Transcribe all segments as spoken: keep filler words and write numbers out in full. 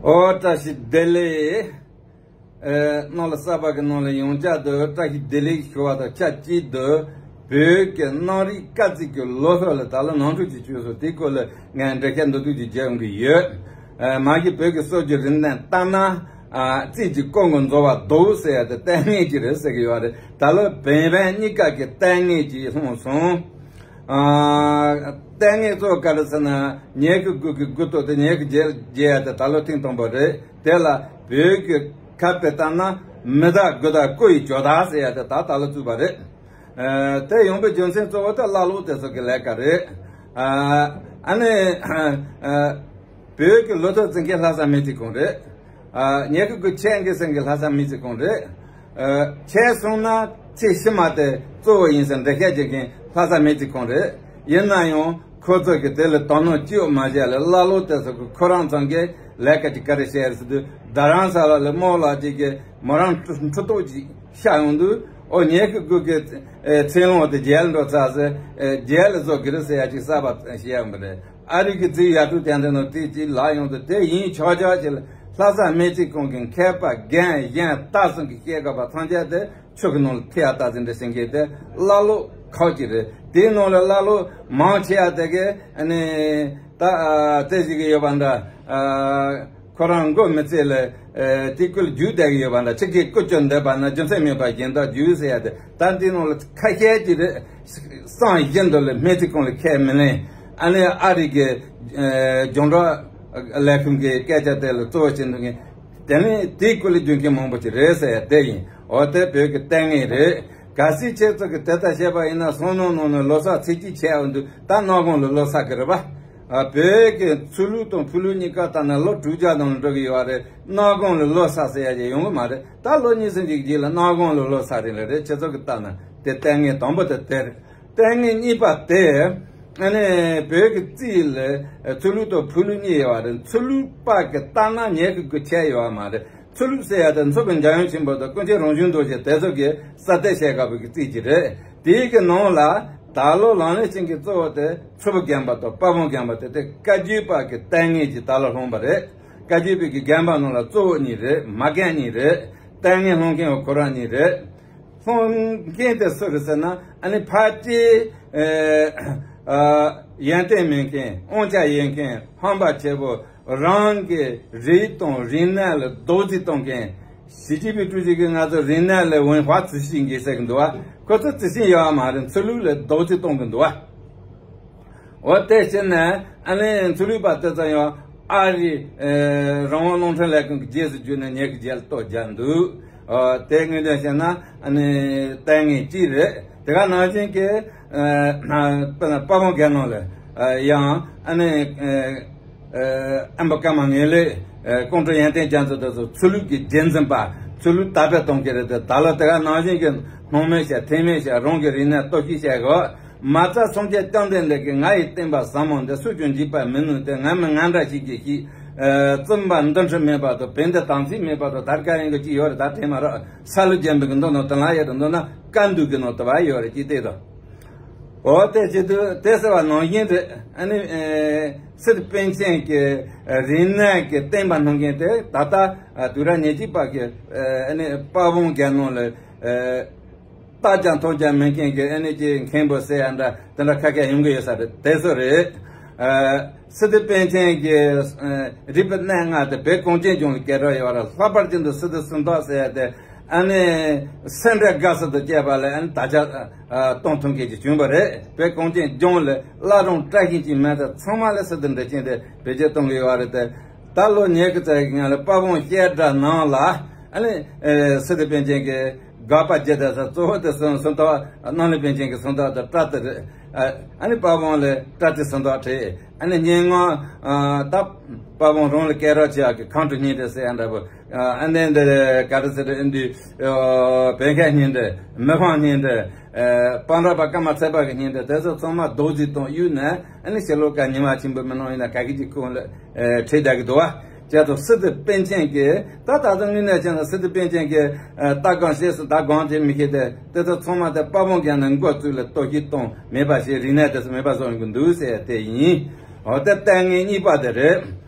ཨོ་བཀྲ་ཤིས་བདེ་ལེགས། ཨེ་རྣམ་པ་གསར་པ་གི་ནང་ལ་ཡང་བསྐྱར་དུ་བཀྲ་ཤིས་བདེ་ལེགས་ཞུ་བ་དང་ཆབས་ཅིག་ཏུ། བོད་ཀྱི་གནམ་རིག་སྐར་རྩིས་ཀྱི་ལོ་ཧྲིལ་ལ་ད་ལོ་ནང་འཁྲུག་ཅིག་བྱུང་སོང་། དེའི་སྐོར་ལ་ངས་འགྲེལ་བཤད་མདོར་བསྡུས་ཅིག་རྒྱག་གི་ཡོད། ཨེ་མ་གཞི་བོད་ཀྱི་སྲོལ་རྒྱུན་རིག་གནས་ལྟར་ན། ཨ་རྩིས་ཀྱི་སྐོར་མགོ་འཛོལ་བ་ལྡོག་ཟེར་ཡ་དེ་ལྟས་ངན་ཅིག་རེད་ཟེར་གྱི་ཡོད་རེད། ད་ལོ་བན་བོན་གཉིས་ཀ་གི་ལྟས་ངན་ཅིག་ལྷུང་སོང་། ཨ་ལྟས་ངན་གཙོ་བོ་ག་རེ་ཟེར་ན། ཉི་ཤུ་དགུ་གི་དགུ་ཐོག་དེ་ཉི་ཤུ་བརྒྱད་བརྒྱད་ཡ་དེ་ད་ལོ་ཐེངས་དང་པོ་རེད། དེ་ལ་བོད་ཀྱི་ཁ་དཔེ་ལྟར་ན་མི་དག་དགུ་དག་དཀོར་ཡི་ཇོ་དག་ཟེར་ཡ་དེ་ད་ད་ལོ་བཙུགས་པ་རེད། ཨ་དེ་ཡོང་པའི་རྒྱུ་མཚན་གཙོ་བོ་དེ་བླ་སློབ་དེ་ཚོ་གི་ལས་ཀ་རེད། ཨ་ཨ་ནི་ཨ་བོད་ཀྱི་ལོ་ཐོ་འཛིན་མཁན་ལྷ་ས་མི་ཚེ་གང་རེད། ཨ་ཉི་ཤུ་དགུ་ཆད་འགྲོ་ཟེར་མཁན་ལྷ་ས་མི་ཚེ་གང་རེད། ཨ་ཆད་སོང་ན་ཚེ་ཕྱི་མ་དེ་གཙོ་བོ་ཡིན་ཟེར་འགྲེལ་བཤད་བྱེད་མཁན་ལྷ་ས་མི་ཚེ་གང་རེད། ཡིན་ན་ཡང་ཁོ་ཚོ་གིས་དེ་ལ་དོ་སྣང་ཅི་ཡང་མ་བྱས་ལ། བླ་སློབ་དེ་ཚོ་གིས་ཁོ་རང་ཚང་གི་ལས་ཀ་ཅིག་ག་རེ་བྱས་རེད་ཟེར་དུས། རྡ་རམ་ས་ལ་ལ་རྨོ་ལགས་ཅིག་གིས་མོ་རང་འཁྲུ་འཁྲུ་ཐོག་ཅིག་ཤར་ཡོང་དུས། ཨོ་ཉི་ཤུ་དགུ་གི་ཚེས་ལོ་དེ་རྒྱལ་འགྲོ་ཚར་ཟེར། རྒྱལ་ལ་བཟོ་གི་རེད་ཟེར་ཡ་ཅིག་གསར་པ་བཤད་ཡོང་གི་རེད། ཨ་རི་གི་རྩིས་ཡར་འཕྲོས་དེ་འདྲ་ནང་དེ་ཅིག་ལག་ཡོང་དུས། དེ་ཡིན་ཆོག་ཆོག་ཅིག་ལ་ལྷ་ས་སྨད་རྩིས་ཁང་གི་མཁས་པ་རྒན་གཞོན་སྟག་ཚང་གི་བཤད་དགོས་པ་ཐམས་ཅད་དེ་ཆུ་གི་ནང་ལ་ཐིག་ཡ་ལྟ་ཟིན་འདྲ་ཟིན་གི་དེ་བླ་སློབ་ཁག་ཅིག་རེད། དེའི་ནང་ལ་བླ་སློབ་མང་ཆེ་བ་དེ་གས་ཨ་ནི་ད་ཨ་རྩེ་ཞིག་གི་ཡོད་པ་འདྲ། ཨ་ཁོ་རང་མགོ་མི་ཚོས་ལ་ཨ་དེ་ཀུན་རྒྱུགས་བསྡད་གི་ཡོད་པ་འདྲ། ཕྱི་རྒྱལ་ཀུ་ཅོ་འདེབས་པ་ན་རྒྱུ་མཚན་མེད་པ་གཞན་དག་རྒྱུགས་ཟེར་ཡ་དེ། ད་འདི་ནང་ལ་ཁ་ཤས་ཅིག་རེད། སང་བཞིན་དུ་ལ་སྨད་རྩིས་ཁང་ལ་ཁས་མི་ལེན། ཨ་ནི་ཨ་རི་གི་ཨ་རྒྱང་བསྒྲགས་ལས་ཁུངས་ཀྱི་སྐད་ཆ་དེ་ལ་གཙོ་བོ་བྱེད་འདུག་མཁན། དེ་ནི་དེའི་སྐོར་ལ་རྒྱུ་མཁན་མང་པོ་ཅིག་རེད་ཟེར་ཡ་དེ་ཡིན། འོ་དེ་བོད་ཀྱི་ལྟས་ངན་རེད། གལ་སྲིད་ཁྱེད་ཚོ་གིས་དེ་ལྟར་བཤད་པ་ཡིན་ན། སང་ཉིན་གནངས་ཉིན་ལོ་གསར་ཚེས་གཅིག་ཆད་འོང་དུས་ད་སྣ་དགོང་ལ་ལོ་གསར་གི་རེད་པ། ཨ་བོད་ཀྱི་ཆོས་ལུགས་དང་ཕུག་ལུགས་གཉིས་ཀ་ལྟར་ན་ལོ་དྲུག་བརྒྱ་ནང་ལ་འགྲོ་གི་ཡོད་རེད། སྣ་དགོང་ལ་ལོ་གསར་ཟེར་ཡ་ཅིག་ཡོང་གི་མ་རེད། ད་ལོ་གཉིས་གསུམ་ཅིག་རྗེས་ལ་སྣ་དགོང་ལ་ལོ་གསར་རེད་ལ་རེད། ཁྱེད་ཚོ་གིས་ལྟ་ན་དེ་ལྟས་ངན་དང་པོ་དེ་དེ་རེད། ལྟས་ངན་གཉིས་པ་དེ། ཨ་ནི་བོད་ཀྱི་རྩིས་ལ་ཆོས་ལུགས་དང་ཕུག་ལུགས་གཉིས་ཡོད་པ་རེད། ཆོས་ལུགས་པ་གི་ལྟར་ན་ཉི་ཤུ་དགུ་ཆད་ཡོད་པ་མ་རེད། ཆོས་ལུགས་ཟེར་ཡ་དེ་མཚོ་བོད་འཇམ་དབྱངས་ཆོས་འཕེལ་དང་ཀུན་མཁྱེན་རང་བྱུང་རྡོ་རྗེ་དེ་ཚོ་གིས་གསར་གཏོད་བྱས་དགོས་པའི་རྩིས་ཅིག་རེད། དེའི་གི་ནང་ལ་ད་ལོ་ལག་ལེན་བྱེད་མཁན་གཙོ་བོ་དེ་མཚུར་ཕུ་རྒན་པ་དང་དཔལ་སྤུངས་རྒན་པ་དེ། དེ་བཀའ་བརྒྱུད་པ་གི་ལྟས་ངན་ཅིག་ད་ལོ་ལྷུང་བ་རེད། བཀའ་བརྒྱུད་པའི་གི་རྒན་པ་ནང་ལ་གཙོ་བོ་གཉིས་རེད། མ་རྒན་གཉིས་རེད། ལྟས་ངན་སློང་མཁན་བ་ཁོ་རང་གཉིས་རེད། སློང་མཁན་དེ་སུ་རེད་ཟེར་ན། ཨ་ནི་ཕལ་ཆེར་ཨ་ཡོན་ཏན་མེད་མཁན། དབང་ཆ་ཡོད་མཁན། ཧམ་པ་ཆེ་པོ། རང་གི་རིགས་དང་རིག་གནས་ལ་རྡོག་རྫིས་གཏོང་མཁན། ཞི་ཅིན་ཕིང་ཀྲུའུ་ཞི་གིས་ང་ཚོ་རིག་གནས་ལ་文化自信གི་ཟེར་གི་འདུག་པ། ཁོ་ཚོ་自信ཡོད་པ་མ་རེད། ཆོས་ལུགས་ལ་རྡོག་རྫིས་གཏོང་གི་འདུག་པ། འོ་དེ་བྱས་ནས་ཨ་ནི་ཆོས་ལུགས་པ་དེ་ཚོ་ཡང་ཨ་རི་ཨེ་རང་དབང་རླུང་འཕྲིན་ལས་ཁང་གི་རྗེས་སུ་རྒྱུགས་ནས་ཉེ་གི་རྗེས་ལ་ལྟོ་རྒྱག་འདུག། ཨོ་དེ་ངོས་འཛིན་བྱས་ན་ཨ་ནི་ལྟས་ངན་གཅིག་རེད། དེ་ག་ནང་བཞིན་གྱི་ཨེ་དཔེར་ན་དཔལ་སྤུངས་རྒྱལ་ནང་ལ་ཨེ་ཡང་ཨ་ནི་ཨེ་ཨེ་ཨམ་བན་ཀརྨ་ངེས་ལེགས། ཨེ་ཀོང་སྤྲུལ་ཡོན་ཏན་རྒྱ་མཚོ་དེ་ཚོ་ཆོས་ལུགས་ཀྱི་རྗེས་འཛིན་པ། ཆོས་ལུགས་དར་སྤེལ་གཏོང་མཁན་རེད་དེ། ད་ལོ་དེ་ག་ནང་བཞིན་གྱི་སྣང་མེད་བྱས་ཐེ་མེད་བྱས་རང་གི་རིག་གནས་གཏོར་བཤིག་བྱས་གོ། མ་རྩ་སངས་རྒྱས་བཅོམ་ལྡན་འདས་ཀྱིས་ང་ཡི་བསྟན་པ་ཟབ་མོ་འདི་སུས་ཀྱང་འཇིག་པར་མི་ནུས་ཏེ། ང་མི་ང་འདྲ་ཞིག་གིས་ཤིག། ཨེ་བཙུན་པ་འདུ་འཕྲོད་མེད་པ་དང་བན་དེ་དམ་ཚིག་མེད་པ་དང་དར་དཀར་ཡིན་གྱི་ཅི་ཡོད་རེད། ད་དྲན་མ་རོགས། ས་ལུ་རྒྱན་པའི་གི་མདོ་ནང་དུ་ལ་ཡོད་རེད། མདོར་ན་བཀའ་འདུས་ཀྱི་ནང་དུ་བ་ཡོད་རེད། ཅི་སྟེ་དང་། འོ་དེ་བྱེད་དུས་དེ་ཟེར་བ་ནང་བཞིན་རེད། ཨ་ནི་ཨེ་སི་ཏུ་པཎ་ཆེན་གྱི་ཨེ་རིག་གནས་ཀྱི་བསྟན་པ་སྣོན་མཁན་དེ་ད་ལྟ་ཨ་དུས་རབས་ཉེར་གཅིག་པ་གི་ཨེ་ཨ་ནི་དཔལ་སྤུངས་རྒྱལ་ནང་ལ་ཨེ་རྟ་རྒྱག་མཐོང་རྒྱག་མེད་མཁན་གྱི་ཨ་ནི་ཀྱི་མཁན་པོ་ཟེར་ཡ་འདྲ་དེ་འདྲ་ཁ་ཁ་ཡོང་གི་ཡོད་ས་རེད། དེ་ཚོ་རེད། ཨེ་སི་ཏུ་པཎ་ཆེན་གྱི་ཨེ་རིག་པའི་གནས་ལྔ་དེ་བོད་གངས་ཅན་ལྗོངས་ལ་སྐད་གྲགས་ཡོད་རེད། ལྷག་པར་དུ་སི་ཏུ་སུམ་མདའ་ཟེར་ཡ་དེ། ཨ་ནི་སེ་འབྲས་དགའ་ཚོར་དང་བཅས་པ་ལ་ཨ་ནི་དར་ཁྱབ་ཨ་གཏོང་ཐུབ་མཁན་ཅིག་བྱུང་བ་རེད། བོད་གངས་ཅན་ལྗོངས་ལ་བླ་བྲང་བཀྲ་ཤིས་འཁྱིལ་མེད་དེ་ཚང་མ་ལ་སི་ཏུ་འདྲ་ཅན་དེ་བེད་སྤྱོད་གཏོང་གི་ཡོད་རེད་དེ། ད་ལོ་ཉེར་དགུ་ཙམ་གྱི་སྔོན་ལ་དཔལ་སྤུངས་བཤད་གྲྭ་ནང་ལ་ཨ་ནི་ཨེ་སི་ཏུ་པཎ་ཆེན་གྱི་དགག་པ་རྒྱས་བསྡད་ས་གཙོ་བོ་དེ་སུམ་སུམ་མདའ། རྣམ་གླིང་པཎ་ཆེན་གྱི་སུམ་མདའ་དང་པྲ་ཏི་རེད། ཨ་ཨ་ནི་དཔལ་སྤུངས་ལ་པྲ་ཏི་སུམ་མདའ་བྲིས། ཨ་ནི་སྙན་ངག་ཨ་ད་དཔལ་སྤུངས་རང་ལ་སྐད་གྲགས་ཆེ་བ་གི་མཁའ་འགྲོ་སྙིང་འདྲེན་ཟེར་ཡ་འདྲ་པོ། ཨ་ནི་འདི་ག་རེ་ཟེར་འདི་བོད་མཁས་སྙིང་འདྲེན། མི་ཕམ་སྙིང་འདྲེན། ཨ་པང་རབ་པ་ཀརྨ་ཚེ་དཔག་གི་སྙིང་འདྲེན། དེ་ཚོ་ཚང་མ་རྡོག་རྫིས་གཏོང་གཡུག་ནས། ཨ་ནི་ཕྱི་ལོ་ཀ་ཉི་མ་ཆེན་པོ་མི་ནང་ཡིན་ན་ག་གི་ཅིག་ཁོང་ལ་ཨ་ཁྲིད་བསྡད་ཀྱི་འདུག་བ། བྱས་ཙང་སི་ཏུ་པཎ་ཆེན་གྱིས་ད་ད་དུང་དངོས་གནས་བྱས་ན་སི་ཏུ་པཎ་ཆེན་གྱིས་ཨ་ལྟ་སྒོམ་ཞེས་སུ་ད་སྒོམ་བྱེད་མི་ཤེས་ཏེ། དེ་ཚོ་ཚང་མ་དེ་དཔལ་སྤུངས་རྒྱལ་ནས་འགོ་བཙུགས་ལ་གཏོར་བཤིག་གཏོང་མེད་པ་བྱས། རིག་གནས་དེ་ཚོ་མེད་པ་བཟོ་ཡོང་གི་འདུག་ཟེར་དེ་ཡིན། འོ་དེ་ལྟས་ངན་གཉིས་པ་དེ་རེད།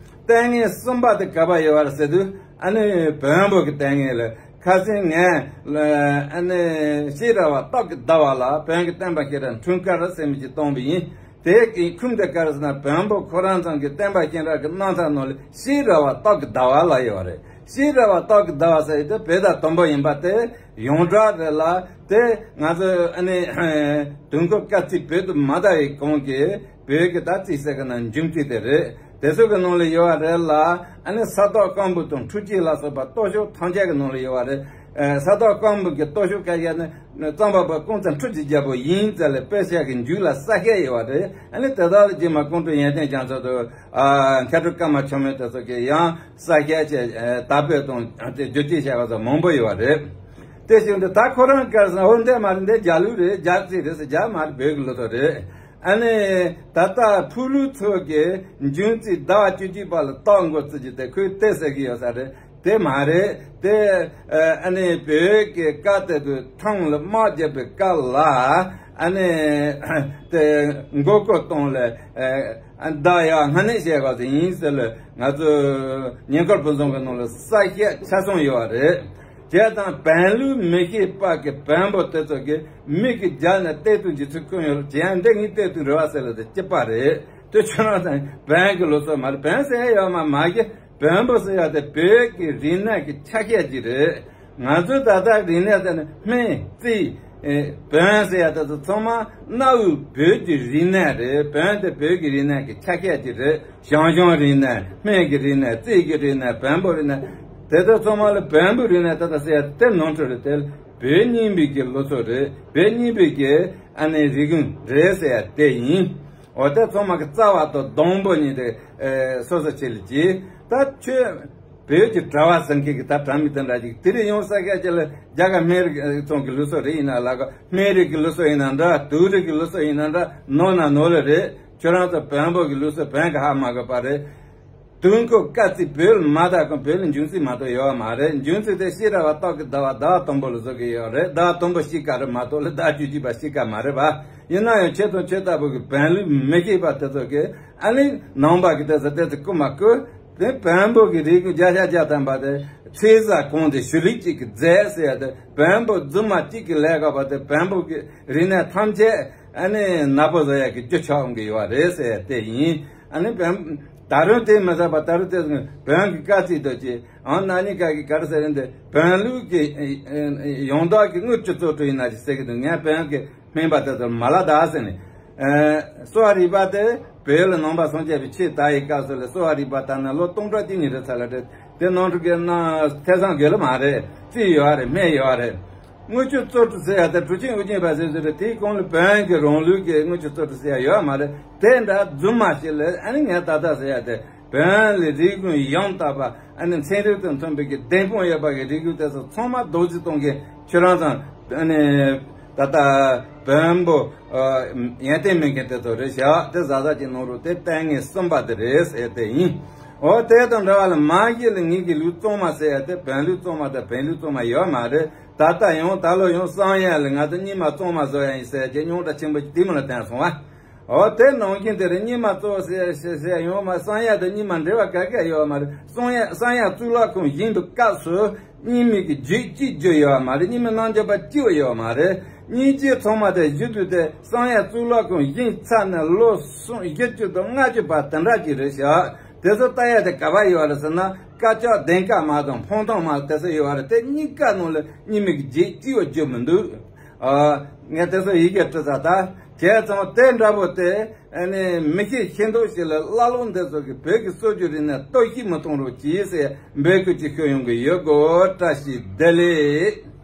ལྟས་ངན་གསུམ་པ་དེ་ག་པར་ཡོད་པ་རེད་ཟེར་དུས། ཨ་ནི་བོན་པོ་གི་ལྟས་ངན་ལ། ཁ་སང་ངས་ཨ་ནི་ཤེས་རབ་སྟག་གི་ཟླ་བ་ལ་བོན་གྱི་བསྟན་པ་ཤེས་རབ་འཁྲུངས་སྐར་ཟེར་མི་ཅིག་བཏང་བ་ཡིན། དེ་གི་ཁུངས་དེ་ག་རེ་ཟེར་ན། བོན་པོ་ཁོ་རང་ཚང་གི་བསྟན་པ་ཤེས་རབ་ཀྱི་རྣམ་ཐར་ནང་ལ་ཤེས་རབ་སྟག་གི་ཟླ་བ་ལབ་ཡོད་རེད། ཤེས་རབ་སྟག་གི་ཟླ་བ་ཟེར་ཡོད་དེ་བོད་དང་དུམ་བུ་ཡིན་པ་དེ་ཡོངས་གྲགས་རེད་ལ། དེ་ང་ཚོ་ཨ་ནི་དུས་འཁོར་སྐར་རྩིས་བོད་དུ་མ་དར་བའི་གོང་གི་བོད་ཀྱི་ད་རྩིས་ཟེར་གི་ན་འབྱུང་རྩིས་དེ་རེད། དེ་ཚོ་གི་ནང་ལ་ཡོད་པ་རེད་ལ། ཨ་ནི་ས་བདག་རྐང་འབུམ་དང་འཕྲུལ་ཆས་ལ་སོགས་པ་སྟོབས་ཤུགས་ཐམས་ཅད་ཀྱི་ནང་ལ་ཡོད་པ་རེད། ཨ། ས་བདག་རྐང་འབུམ་གྱི་སྟོབས་ཤུགས་ཁ་ཤས་ནི་རྩོམ་པ་པོ་ཀུན་བཟང་འཕྲུལ་གྱི་རྒྱལ་པོ་ཡིན་ཟེར་ལ་དཔེ་ཆ་གི་མཇུག་ལ་གསལ་བཤད་ཡོད་པ་རེད། ཨ་ནི་དེ་དག་ལ་རྗེས་མ་ཀོང་སྤྲུལ་ཡོན་ཏན་རྒྱ་མཚོ་དང་། ཨ། མཁས་གྲུབ་ཀརྨ་ཆུང་མེད་དེ་ཚོ་གིས་ཡང་གསལ་བཤད་བྱས། ཨ། དར་སྤེལ་དང་དེ་བསྒྱུར་བཅོས་བྱས་པ་སོགས་མང་པོ་ཡོད་པ་རེད། དེ་བཞིན་དུ་ད་ཁོ་རང་སྐལ་བཟང་འོ་འདི་མ་རེད། འདི་རྒྱ་ལུགས་རེད། རྒྱ་རྩིས་རེད་ཟེར། རྒྱ་མ་རེད། བོད་ཀྱི་ལོ་ཐོ་རེད། ཨ་ནི་ད་ལྟ་ཕུ་ལུ་ཚོ་གི་འབྱུང་རྩིས་ཟླ་བ་བཅུ་གཅིག་པ་ལ་བཏགས་འགོ་བརྩི་རྒྱུ་དེ་ཁོས་དེ་ཟེར་གི་ཡོད་ས་རེད། དེ་མ་རེད། དེ་ཨ་ནི་བོད་ཀྱི་སྐབས་དེ་དུས་ཐང་ལ་དམག་རྒྱབ་པའི་སྐབས་ལ། ཨ་ནི་དེ་མགོ་སྐོར་གཏོང་ལ། ཨ། ཟླ་ཡག་སྔ་ནས་བཤད་དགོས་ཡིན་ཟེར་ལ། ང་ཚོ་ཉིན་དཀར་ཕུན་སུམ་གྱི་ནང་ལ་གསལ་བཤད་ཆ་ཚང་ཡོད་པ་རེད། བྱས་ཙང་བོན་ལུགས་མི་ཤེས་པ་གི་བོན་པོ་དེ་ཚོ་གི་མིག་གི་རྒྱ་ནས་བལྟས་དུས་འཇིགས་ཚུལ་ཀུན་ཡོད་ལ། ཅི་ཡང་འདི་ངའི་བལྟས་དུས་རེད་བ་ཟེར་ལ་དེ་སྐྱིད་པ་རེད། དེ་ཁྱོད་རང་ཚང་བོན་གྱི་ལུགས་སྲོལ་མ་རེད། བོན་ཟེར་ཡོད་མ་མ་གི། བོན་པོ་ཟེར་ཡ་དེ་བོད་ཀྱི་རིག་གནས་ཀྱི་ཆ་ཤས་ཅིག་རེད། ང་ཚོའི་ད་ལྟ་རིག་གནས་དེ་ནི་སྨན་རྩིས། ཨེ། བོན་ཟེར་ཡ་དེ་ཚོ་ཚང་མ་གནའ་བོའི་བོད་ཀྱི་རིག་གནས་རེད། བོན་དེ་བོད་ཀྱི་རིག་གནས་ཀྱི་ཆ་ཤས་ཅིག་རེད། ཞང་ཞུང་རིག་གནས། སྨན་གྱི་རིག་གནས། རྩིས་ཀྱི་རིག་གནས། བོན་པོ་རིག་གནས། དེ་ཚོ་ཚང་མ་ལ་བོན་པོ་རིག་གནས་ད་ལྟ་ཟེར་ཡ་དེ་ནོར་འཁྲུལ་རེད། དེ་བོད་རྙིང་པའི་གི་ལོ་ཚོད་རེད། བོད་རྙིང་པའི་གི་ཨ་ནི་རིག་གཞུང་རེད་ཟེར་ཡ་དེ་ཡིན། འོ། དེ་ཚང་མ་གི་རྩ་བ་དང་སྡོང་པོ་གཉིས་དེ། ཨེ། སོ་སོ་ཆེ་ལ་གྱིས། ད་ཁྱོད་བོད་ཀྱི་གྲྭ་བ་ཟེར་མཁན་གྱི་ད་གྲྭ་མི་དེ་འདྲ་ཅིག་དེ་རིང་ཡོང་ས་སྐད་ཆ་ལ་རྒྱ་གར་སྨན་རིག་ཚང་གི་ལུགས་སྲོལ་རེད། ཡིན་ན་ལ་ག་སྨན་རིག་གི་ལུགས་སྲོལ་ཡིན་ན་འདྲ། དུག་རིག་གི་ལུགས་སྲོལ་ཡིན་ན་འདྲ། ནོར་ན་ནོར་ལེ་རེད། ཁྱོད་རང་ཚོ་བོན་པོ་གི་ལུགས་སྲོལ་བོན་གི་ཧ་མ་གོ་བ་རེད། དུས་འཁོར་སྐར་རྩིས་བོད་ལ་མ་དར་གོང་བོད་ལ་འབྱུང་རྩིས་མ་གཏོགས་ཡོད་པ་མ་རེད། འབྱུང་རྩིས་དེ་ཤེས་རབ་སྟག་གི་ཟླ་བ་ཟླ་བ་དང་པོ་ལ་བཟོ་གི་ཡོད་རེད། ཟླ་བ་དང་པོ་ཤེས་ཀ་རེད་མ་གཏོགས་ལ་ཟླ་བ་བཅུ་གཅིག་པ་ཤེས་ཀ་མ་རེད་པ། ཡིན་ན་ཡང་ཁྱེད་དང་ཁྱེད་ལྟ་བུ་གི་བོན་ལུགས་མི་ཤེས་པ་དེ་ཚོ་གིས་ཨ་ནི་ནང་པ་གི་དེ་ཚོ་དེ་ཚོ་རྐུ་མ་རྐུ། དེ་བོན་པོ་གི་རིག་གཞུང་བརྒྱ་ཆ་བརྒྱ་ཐམ་པ་དེ་ཚེས་བཟང་གོང་དེ་ཞུ་ལུགས་གཅིག་གི་རྫས་ཟེར་ཡ་དེ། བོན་པོ་རྫུན་མ་གཅིག་གི་ལས་ཀ་བ་དེ། བོན་པོ་གི་རིག་གནས་ཐམས་ཅད་ཨ་ནི་ནག་པོ་བཟོ་ཡ་གི་རྒྱུ་ཆགས་འོང་གི་ཡོད་རེད་ཟེར་ཡ་དེ་ཡིན། ཨ་ནི་བོན། ད་རུང་དེ་མི་ཟ་བ། ད་རུང་དེ་བོན་གྱི་སྐར་རྩིས་དོ་ཅི་ཨང་ན་ནི་ག་གི་ག་རེ་ཟེར་ཡིན་ཏེ། བོན་ལུགས་ཀྱི་ཡང་དག་གི་དངུལ་ཆུ་བཙོ་བཀྲུ་ཡིན་ན་ཅི་ཟེར་གི་འདུག་ངས་བོན་གྱི་སྨན་པ་དེ་ཚོར་མ་ལབ་ད་ཟེར་ནས། ཨ། གསོ་བ་རིག་པ་དེ་བོད་ལ་ནང་པ་སངས་རྒྱས་པའི་ཆོས་དར་ཡི་སྐབས་སུ་ལ་གསོ་བ་རིག་པ་དར་ནས་ལོ་སྟོང་ཕྲག་གཅིག་གཉིས་རེད་ཚར་ལ་རེད། དེ་ནང་འཁྲུག་གི་ན་ཐེ་ཚང་དགོས་ལ་མ་རེད། རྩིས་ཡོད་རེད། སྨན་ཡོད་རེད། དངུལ་ཆུ་བཙོ་བཀྲུ་ཟེར་ཡ་དེ་གྲུབ་ཆེན་ཨོ་རྒྱན་པ་ཟེར་ཟེར་རེད། དེའི་གོང་ལ་བོན་གྱི་རང་ལུགས་ཀྱི་དངུལ་ཆུ་བཙོ་བཀྲུ་ཟེར་ཡ་ཡོད་མ་རེད། དེ་འདྲ་རྫུན་མ་ཞིག་ལ་ཨ་ནི་ངས་ད་ལྟ་ཟེར་ཡ་དེ་བོན་ལ་རིག་གཞུང་ཡང་དག་པ། ཨ་ནི་ཚན་རིག་དང་མཐུན་པའི་གི་བདེན་དཔང་ཡོད་པ་གི་རིག་གཞུང་དེ་ཚོ་ཚང་མ་རྡོག་རྫིས་གཏོང་མཁན་ཁྱོད་རང་ཚང་། ཨ་ནི་ད་ལྟ་བོན་པོ། ཨ། ཡོན་ཏན་མེད་མཁན་དེ་ཚོ་རེད་ཤག་དེ་ཟ་ཟ་གྱི་ནང་རུ་དེ་ལྟས་ངན་གསུམ་པ་དེ་རེད་ཟེར་དེ་ཡིན། འོ། དེ་དང་འདྲ་བ་ལ་མ་གཞི་ལ་ངེད་ཀྱི་ལུགས་གཙང་མ་ཟེར་ཡ་དེ་བོན་ལུགས་གཙང་མ་དང་བོན་ལུགས་གཙང་མ་ཡོད་མ་རེད། ད་ལྟ་ཡང་ད་ལོ་ཡང་བསམ་ཡས་ལ་ང་ཚོ་རྙིང་མ་གཙང་མ་བཟོ་ཡ་ཡིན་ཟེར་གྱི་རྙོག་དྲ་ཆེན་པོ་ཅིག་དེ་མོ་ལ་བསྟན་སོང་བ། འོ། དེ་ནང་བཞིན་དེ་རེད། རྙིང་མ་གཙོ་བོ་ཟེར་ཟེར་ཟེར་ཡོང་མ། བསམ་ཡས་དང་རྙིང་མ་འབྲེལ་བ་ག་གེ་ཡོད་མ་རེད། བསམ་ཡས་བསམ་ཡས་གཙུག་ལག་ཁང་བཞེངས་པའི་སྐབས་སུ་རྙིང་མའི་གི་རྒྱུད་གཅིག་བརྗོད་ཡོད་མ་རེད། རྙིང་མའི་རྣལ་འབྱོར་པ་གཅིག་བ་ཡོད་མ་རེད། སྙིང་རྗེ་ཚང་མ་དེ་བཞུགས་དུས་དེ་བསམ་ཡས་གཙུག་ལག་ཁང་བཞེངས་ཚར་ནས་ལོ་གསུམ་བཞི་བཅུ་དང་ལྔ་བཅུ་བར་དེ་འདྲ་ཅིག་རེད་ཤག་དེ་ཚོ་ལྟ་ཡ་དེ་ག་པར་ཡོད་རེད་ཟེར་ན། དཀར་ཆག་གདན་དཀར་མ་དང་འཕང་ཐང་མ་དེ་ཚོ་ཡོད་རེད། དེ་གཉིས་ཀ་ནང་ལ་རྙིང་མའི་གི་རྒྱུད་གཅིག་བ་བརྗོད་མི་འདུག་ཨ། ངས་དེ་ཚོ་ཡི་གེ་བྲིས་ཚར། ད་བྱས་ཙང་དེ་འདྲ་པོ་དེ་ཨ་ནི་མི་ཤེས་ཤེས་མདོག་ཞིག་ལ་བླ་ལོག་འདི་ཚོ་གི་བོད་ཀྱི་སྲོལ་རྒྱུན་རིག་གནས་གཏོར་བཤིག་མི་གཏོང་རོགས་གྱིས་ཟེར་འབོད་སྐུལ་ཅིག་ཞུ་ཡོང་གི་ཡོད་གོ། བཀྲ་ཤིས་བདེ་ལེགས།